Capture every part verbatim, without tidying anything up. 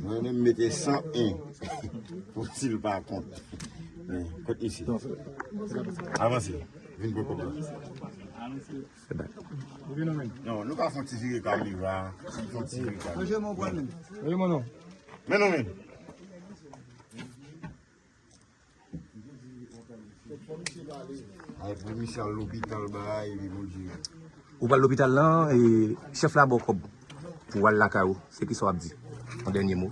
Mwen menm mete san en pou si l pa kont. Men, kont isi. Avanse. Vin pran kòb la. Non, nou ka fè yon ti vire kamera. Fè yon ti vire kamera. Men non, men. Ay, pou misye al lopital, bay, epi Bondye. Ou pral lopital lan, e, chèf la ba w kòb pou w al lakay ou. Se ki sa w ap di? Yon dènye mo.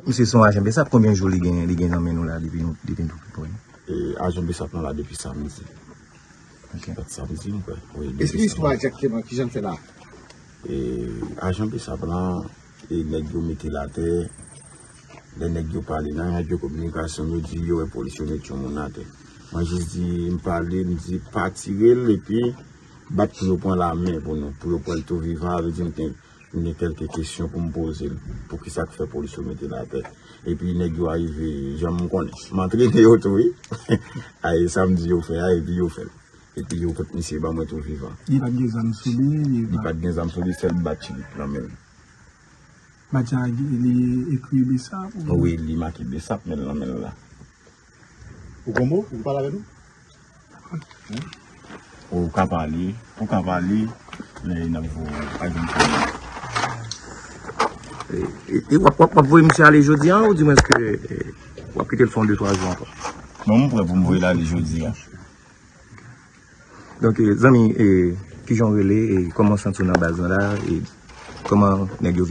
Misye se yon ajan besap, konbyen jou li gen, li gen nan men nou la depi nou, depi nou pran? E, ajan besap lan la depi samdi. Ok. Bat samdi, m kwè. Wi, depi samdi. Esplike istwa egzakteman, kijan l fè la? E, ajan besap lan, e, nèg yo mete l atè. Lè nèg yo pale nan radyo kominikasyon, yo di yo wè polis yo met yon moun atè. Mwen jis di, m pale, m di pa tire l, epi bat pou yo pran lamen pou nou, pou yo pran l tou vivan, sa vle di m te M gen kèlke kesyon pou m poze l. Poukisa k fè polis yo mete l atè? Epi nèg yo arive, jan m konnen. M antrene yo tou, wi. Ay, sa m di yo fè a, epi yo fè l. Epi yo pot misye ban mwen tou vivan. Li pa t gen zam sou li, li pa t gen zam sou li, sèl batch li nan men l. Batch la, li ekri besap ou? Wi, li make besap, men l nan men l la. Ou konbo? Ou pale avè nou? Ou ka pale, ou ka pale, men n ap voye w pa gen pwoblèm. E, e, e w ap, w ap, w ap voye misye ale jodi a, ou di mwen ke, e, w ap kite l fè yon de twa jou ankò? Non, m prè pou m voye l ale jodi a. Donk, e, zanmi, e, kijan w rele, e, kòman w santi w nan baz lan la, e, kòman nèg yo